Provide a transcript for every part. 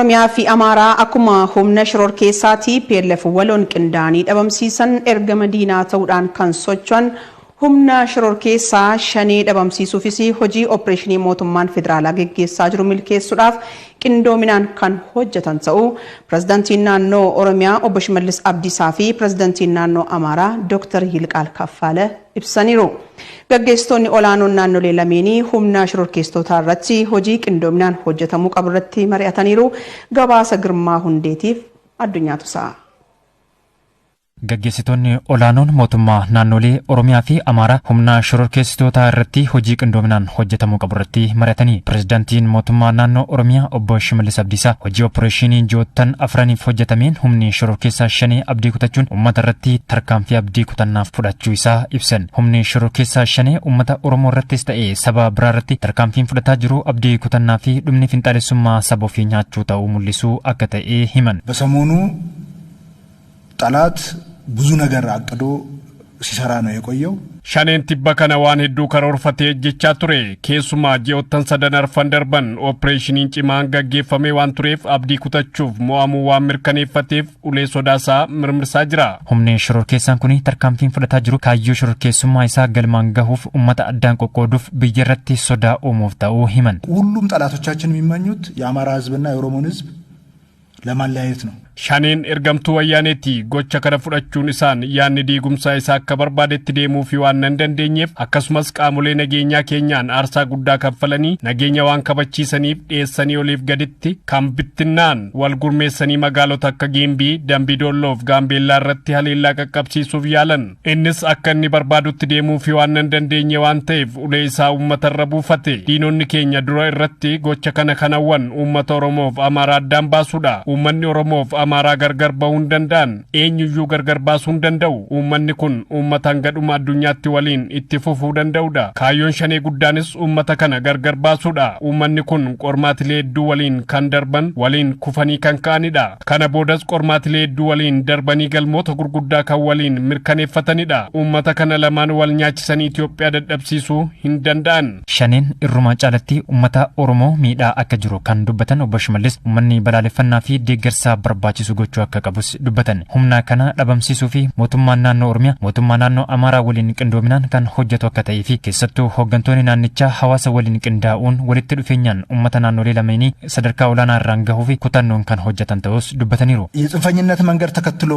Oromiyaa fi Amaaraa akkuma humna shororkeessaa TPLF waloon qindaa'anii dhabamsiisan, ergama diinaa ta'uudhaan kan socho'an humna shororkeessaa Shanee dhabamsiisuufis hojii opereeshinii mootummaan federaalaa geggeessaa jiru milkeessuudhaaf qindoominaan kan hojjetan ta'uu Pirezidaantiin Naannoo Oromiyaa Obbo Shimallis Abdiisaa fi Pirezidaantiin Naannoo Amaaraa Dr. Yilqaal Kaffaale ibsaniiru. Gaggeessitoonni olaanoon naannolee lameenii humna shororkeessitootaa irratti hojii qindoominaan hojjetamuu qabu irratti mari'ataniiru. Gabaasa Girmaa Hundeetiif Addunyaatu sa'a. Gaggeessitoonni olaanoon mootummaa naannolee Oromiyaa fi Amaaraa humna shororkeessitootaa irratti hojii qindoominaan hojjetamuu qabu irratti mari'atanii. Pirezidaantiin mootummaa Naannoo Oromiyaa Obbo Shimallis Abdiisaa hojii opereeshinii ji'oottan 4f hojjetameen humni shororkeessaa Shanee abdii kutachuun uummata irratti tarkaanfii abdii kutannaaf fudhachuu isaa ibsan. Humni shororkeessaa Shanee uummata Oromoo irrattis ta'e saba biraa irratti tarkaanfiin fudhataa jiru abdii kutannaa fi dhumni finxaalessummaa saba ofii nyaachuu ta'uu mul'isuu akka ta'e himan. በሰሞኑ ጠላት ብዙ ነገር አቅዶ ሲሰራ ነው የቆየው። Shaneen tibba kana waan hedduu karoorfatee hojjechaa ture. Keessumaa ji'oottan sadan arfan darban opereeshiniin cimaan gaggeeffamee waan tureef, abdii kutachuuf mo'amuu waan mirkaneeffateef ulee sodaasaa mirmirsaa jira. Humni shororkeessaan kun tarkaanfiin fudhataa jiru kaayyoo shororkeessummaa isaa galmaan gahuuf, uummata addaan qoqqooduuf, biyya irratti sodaa uumuuf ta'uu himan. ሁሉም ጠላቶቻችን የሚመኙት የአማራ ሕዝብና የኦሮሞን ሕዝብ ለማለያየት ነው። Shaneen ergamtuu Wayyaaneeti. Gocha kana fudhachuun isaan yaadni diigumsaa isaa akka barbaadetti deemuufi waan hin dandeenyeef, akkasumas qaamolee nageenyaa keenyaan aarsaa guddaa kaffalanii nageenya waan kabachiisaniif, dhiyeessanii oliif gaditti kan bittinnaan wal gurmeessanii magaalota akka Giimbii, Dambii Dolloof Gaambeellaa irratti haleellaa qaqqabsiisuuf yaalan. Innis akka inni barbaadutti deemuufi waan hin dandeenye waan ta'eef ulee isaa uummatarra buufate. Diinonni keenya dura irratti gocha kana kanawwan uummata Oromoof Amaaraa addaan baasuudha. Uummanni Oromoof Amaaraa gargar bahuu hin danda'an. Eenyuyyuu gargar baasuu hin danda'u. Uummanni kun uummata hanga dhuma addunyaatti waliin itti fufuu danda'udha. Kaayyoon Shanee guddaanis uummata kana gargar baasuudha. Uummanni kun qormaatilee hedduu waliin kan darban, waliin kufanii kan ka'anidha. Kana boodas qormaatilee hedduu waliin darbanii galmoota gurguddaa kan waliin mirkaneeffatanidha. Uummata kana lamaan wal nyaachisanii Itoophiyaa dadhabsiisuu hin danda'an. Shaneen irrumaa caalatti uummata Oromoo miidhaa akka jiru kan dubbatan Obbo Shimallis, uummanni balaaleffannaa fi deeggarsa barbaachisu gochuu akka qabus dubbatan. Humna kana dhabamsiisuu fi mootummaan Naannoo Oromiyaa mootummaa Naannoo Amaaraa waliin qindoominaan kan hojjetu akka ta'ee fi keessattuu hooggantoonni naannichaa hawaasa waliin qindaa'uun walitti dhufeenyaan uummata naannolee lameenii sadarkaa olaanaa irraan gahuu fi kutannoon kan hojjetan ta'us dubbataniiru. የጽንፈኝነት መንገድ ተከትሎ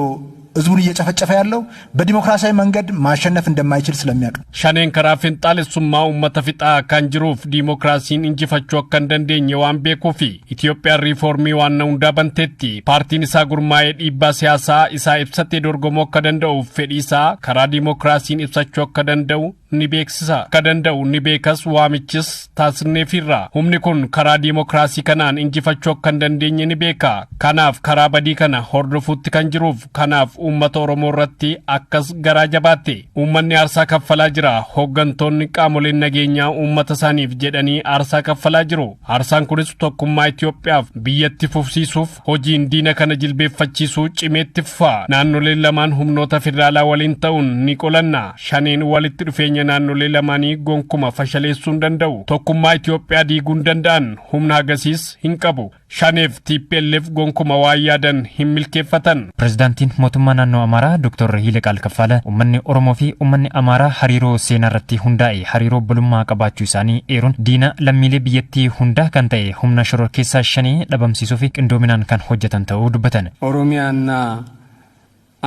ህዝቡን እየጨፈጨፈ ያለው በዲሞክራሲያዊ መንገድ ማሸነፍ እንደማይችል ስለሚያውቅ Shaneen karaa finxaalessummaa uummata fixaa kan jiruuf diimokiraasiin injifachuu akka hin dandeenye waan beekuufi. Itoophiyaan riifoormii waan hundaa banteetti. Paartiin isaa gurmaa'ee dhiibbaa siyaasaa isaa ibsatee dorgomuu akka danda'uuf, fedhii isaa karaa diimokiraasiin ibsachuu akka danda'u ni beeksisa. Akka danda'u ni beekas, waamichis taasisneefirra. Humni kun karaa diimokiraasii kanaan injifachuu akka hin dandeenye ni beeka. Kanaaf karaa badii kana hordofuutti kan jiruuf, kanaaf uummata Oromoo irratti akkas garaa jabaatte. Uummanni aarsaa kaffalaa jira. Hooggantoonni qaamoleen nageenyaa uummata isaaniif jedhanii aarsaa kaffalaa jiru. Aarsaan kunis tokkummaa Itoophiyaaf biyyatti fufsiisuuf hojiin diina kana jilbeeffachiisuu cimeetti fufa. Naannoleen lamaan humnoota federaalaa waliin ta'uun ni qolanna. Shaneen walitti dhufeenya naannolee lamaanii gonkuma fashaleessuu hin danda'u. Tokkummaa Itoophiyaa diiguu hin danda'an, humna hagasiis hin qabu. Shaneef TPLF gonkuma waan yaadan hin milkeeffatan. Pirezidaantiin mootummaa Naannoo Amaaraa Dr. Yiliqaal Kaffaala uummanni Oromoo fi uummanni Amaaraa hariiroo seenaa irratti hundaa'e, hariiroo obbolummaa qabaachuu isaanii eeruun, diina lammiilee biyyattii hundaa kan ta'e humna shororkeessaa Shanee dhabamsiisuu fi qindoominaan kan hojjetan ta'uu dubbatan. ኦሮሚያና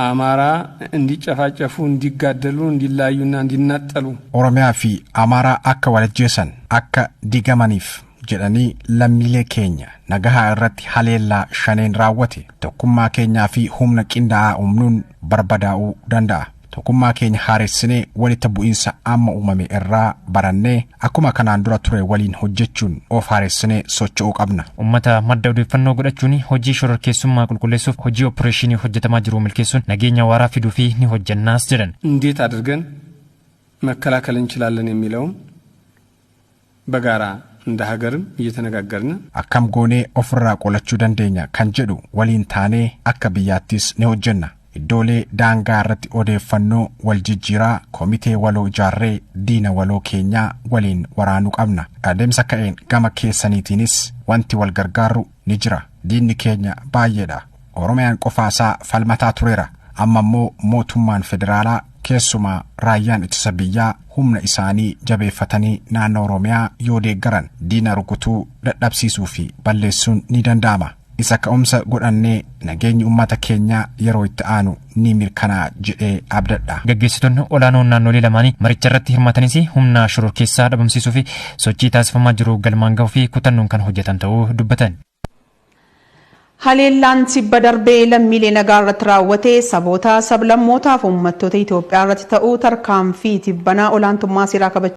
አማራ እንዲጨፋጨፉ፣ እንዲጋደሉ፣ እንዲለያዩና እንዲናጠሉ Oromiyaa fi Amaaraa akka wal ajjeesan, akka diigamaniif jedhanii lammiilee keenya nagahaa irratti haleellaa Shaneen raawwate tokkummaa keenyaa fi humna qindaa'aa uumnuun barbadaa'uu danda'a. Tokkummaa keenya haaressinee, walitti bu'iinsa amma uumame irraa barannee, akkuma kanaan dura ture waliin hojjechuun of haaressinee socho'uu qabna. Uummata madda odeeffannoo godhachuun hojii shororkeessummaa qulqulleessuuf hojii opereeshinii hojjetamaa jiru milkeessuun nageenya waaraa fiduu fi ni hojjennaas jedhan. እንዴት አድርገን መከላከል እንችላለን የሚለውም በጋራ እንደ ሀገርም እየተነጋገርን Akkam goonee ofirraa qolachuu dandeenya kan jedhu waliin taanee akka biyyaattis ni hojjenna. Iddoolee daangaa irratti odeeffannoo wal jijjiiraa, komitee waloo ijaarree diina waloo keenyaa waliin waraanuu qabna. Adeemsa ka'een gama keessaniitiinis wanti wal gargaaru ni jira. Diinni keenya baay'eedha. Oromiyaan qofaasaa falmataa tureera. Amma immoo mootummaan federaalaa, keessumaa raayyaan ittisa biyyaa, humna isaanii jabeeffatanii naannoo Oromiyaa yoo deeggaran diina rukutuu, dadhabsiisuu fi balleessuun ni danda'ama. Isa ka'umsa godhannee nageenyi uummata keenyaa yeroo itti aanu ni mirkanaa'a jedhee abdadha. Gaggeessitoonni olaanoon naannolee lamaanii maricha irratti hirmaatanis humna shororkeessaa dhabamsiisuu fi sochii taasifamaa jiru galmaan gahuu fi kutannoon kan hojjetan ta'uu dubbatan. Haleellaan tibba darbee lammiilee nagaa irratti raawwate saboota, sablammootaa fi uummattoota Itoophiyaa irratti ta'uu tarkaanfii tibbanaa olaantummaa seeraa kabajaa